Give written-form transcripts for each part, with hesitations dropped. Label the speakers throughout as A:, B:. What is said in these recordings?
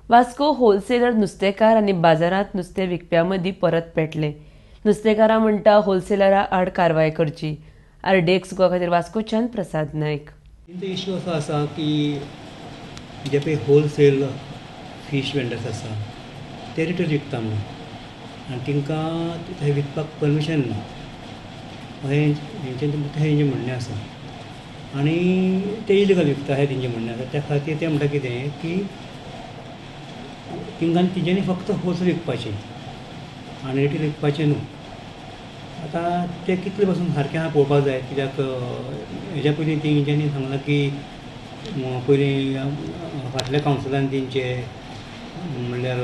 A: Vasco wholesaler नुस्तेकार आनी बाजारांत नुस्तें विकप्यां मदीं परत पेटलें. नुस्तेकारां म्हणटा, होलसेलरा आड कारवाय करची. आरडीएक्स गोवा खातीर वास्कोच्यान प्रसाद नायक.
B: तेंचो इश्यू असो आसा की जे पळय होलसेल फीश वेंडर्स आसा, ते रिटेल विकता म्हणून आनी तांकां थंय विकपाक परमिशन ना, अशें हेंचें तेंचें म्हणणें आसा. आनी ते इलिगल विकता अशें तेंचें म्हणणें आसा. त्या खातीर ते म्हणटा कितें की तांकां तेंच्यांनी फक्त होलसेल विकपाचें आनी रिटेल विकपाचें न्हू. आतां तें कितले पासून सारकें आसा पळोवपाक जाय, कित्याक हेज्या पयलीं तेंच्यांनी सांगलां की पयलीं फाटल्या कावन्सिलान तेंचे म्हणल्यार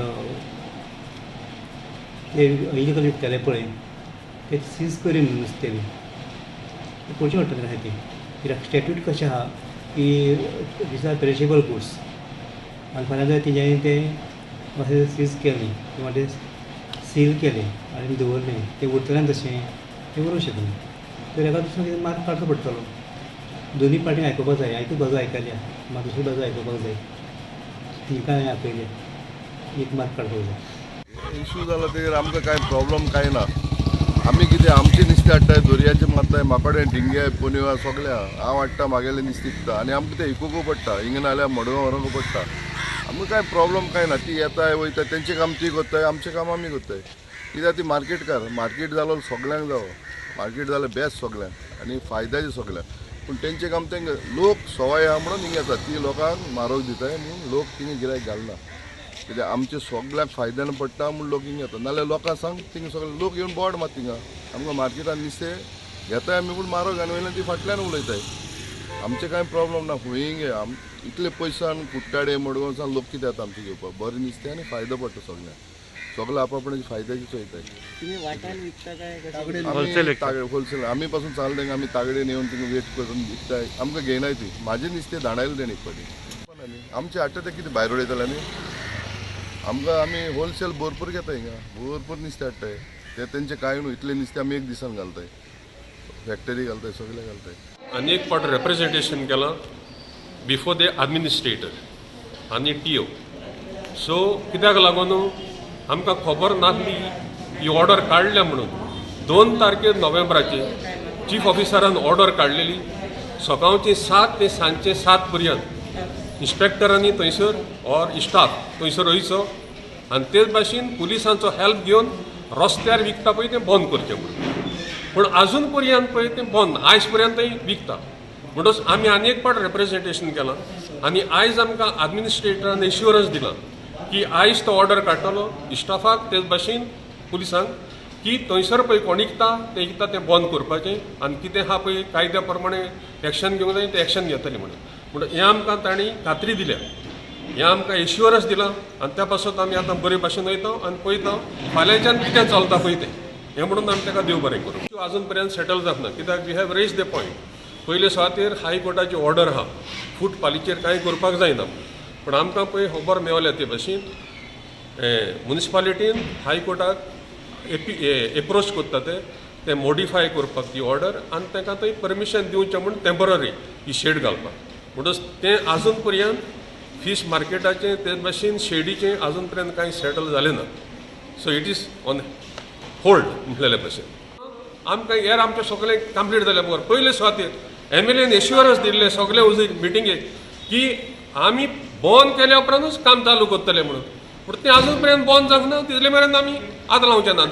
B: ते इलिगल विकताले पळय, ते सीज करी म्हणून नुस्तें बी तें पळोवचें पडटलें कशें तें, कित्याक स्टॅट्यूट कशें आहा की these are perishable goods. आनी फाल्यां जर तेंच्यांनी तें अशें सीज केलें किंवा तें सील केलें आनी दवरलें, तें उरतलें तशें? तें उरूंक शकना. तर एका दुसरो कितें मार्ग काडचो पडटलो. दोनूय पार्टींक आयकुपाक जाय. एकूच बाजू आयकल्या, म्हाका दुसरी बाजू आयकुपाक जाय. तिका हांवें आपयल्या, एक मार्ग काडपाक जाय.
C: इशू जाला तेजेर आमकां कांय प्रॉब्लम कांय ना. आमी कितें, आमचें नुस्तें हाडटाय, दर्याचें मारताय. म्हाकोडे ढिंगे, पोन्यो आहा, सगळें आहा. हांव हाडटा, म्हागेलें नुस्तें विकता आनी आमकां तें विकूंक पडटा. हिंगा नाल्यार मडगांव व्हरूंक पडटा. आमकां कांय प्रॉब्लम कांय ना. ती येताय वयता, तेंचें काम ती करताय, आमचें काम आमी करताय. कित्याक ती मार्केटकार, मार्केट जालो सगळ्यांक जावो, मार्केट जालें बेस्ट सगळ्यांक आनी फायद्याचें सगळ्यांक. पूण तेंचें काम तेंकां लोक सवाय आहा म्हणून हिंगा येता. ती लोकांक म्हारग दिताय म्हणून लोक थिंगा गिरायक घालना. कित्याक आमचे सगळ्यांक फायद्यान पडटा म्हूण लोक हिंगा येता. नाल्यार लोकांक सांग, थिंगा सगळे लोक येवन बोड मात थिंगा. आमकां मार्केटान नुस्तें घेताय आमी, पूण म्हारग आनी वयल्यान ती फाटल्यान उलयताय. आमचें कांय प्रॉब्लम ना. खंय आम इतले पयसान कुट्टाडे, मडगांव सावन लोक कितें येता आमचें घेवपाक. बरें नुस्तें आनी फायदो पडटा सगळ्यांक. सगळे आप आपणाचे फायद्याचे चोयताय.
D: तुम्ही वाट्यान विकता काय कशें?
C: आमी तागडे होलसेल. आमी पासून चालले, आमी तागडेन येवन थिंगा वेट करून विकताय. आमकां घेयनाय ती. म्हाजें नुस्तें धाडायलें तेणी एक फावटी. आमचें हाडटा तें कितें भायर उडयतले आमी? आमकां आमी होलसेल भरपूर घेता. हिंगा भरपूर नुस्तें हाडटाय. ते तेंचें कांय न्हू, इतलें नुस्तें आमी एक दिसान घालताय, फॅक्टरी घालताय, सगळें घालताय.
E: आनी एक फावट रेप्रेजेंटेशन केलां बिफोर the administrator आनी टीओ. सो कित्याक लागून आमकां खबर नासली ही ऑर्डर काडल्या म्हणून. 2 तारखेर नोव्हेंबराचे चीफ ऑफिसरान ऑर्डर काडलेली, सकाळचे 7 ते सांजचे 7 पर्यंत इन्स्पेक्टरांनी थंयसर ऑर स्टाफ थंयसर वयचो आनी तेच भाशेन पुलिसांचो हेल्प घेवन रस्त्यार विकता पळय तें बंद करचें म्हणून. पूण अजून पर्यंत पळय तें बंद, आयज पर्यंतय विकता. म्हणटच आमी आनी एक फावट रेप्रेजेंटेशन केलां आनी आयज आमकां एडमिनिस्ट्रेटरान एश्युरन्स दिलां की आयज तो ऑर्डर काडटलो स्टाफाक, तेच भाशेन पुलिसांक, की थंयसर पळय कोण विकता तें विकता तें बंद करपाचें आनी कितें आहा पळय कायद्या प्रमाणे एक्शन घेवंक जाय तें एक्शन घेतलें म्हणून. म्हणून हें आमकां तांणी खात्री दिल्या, हें आमकां एश्युरन्स दिलां आनी त्या पासत आमी आतां बरे भाशेन वयता आनी पळयता फाल्यांच्यान कितें चलता पळय तें. हें म्हणून आमी ताका देव बरें करूं. अजून पर्यंत सेटल जावंक ना, कित्याक we have raise the point. पयले सुवातेर हायकोर्टाची ऑर्डर आहा, फुटपाथीचेर कांय करपाक जायना. पूण आमकां पळय खबर मेवल्या ते भाशेन मुनिसिपालिटीन हायकोर्टाक एप्रोच करता ते ते मॉडिफाय करपाक ती ऑर्डर आनी तांकां थंय परमिशन दिवचें म्हूण टेंपररी ही शेड घालपाक. म्हणटच तें अजून पर्यंत फीश मार्केटाचें, तेच भाशेन शेडीचें अजून पर्यंत कांय सेटल जालें ना. So it is on hold म्हटलेले भशेन. आमकां हेर आमचें सगळें कंप्लीट जाल्या बगर पयले सुवातेर एमएलएन एश्युरन्स दिल्लें सगळे उजय मिटिंगेक की आमी बंद केल्या उपरांतूच काम चालू करतले म्हणून. पूण तें अजून पर्यंत बंद जावंक ना. तितले मेरेन आमी हात लावचे ना.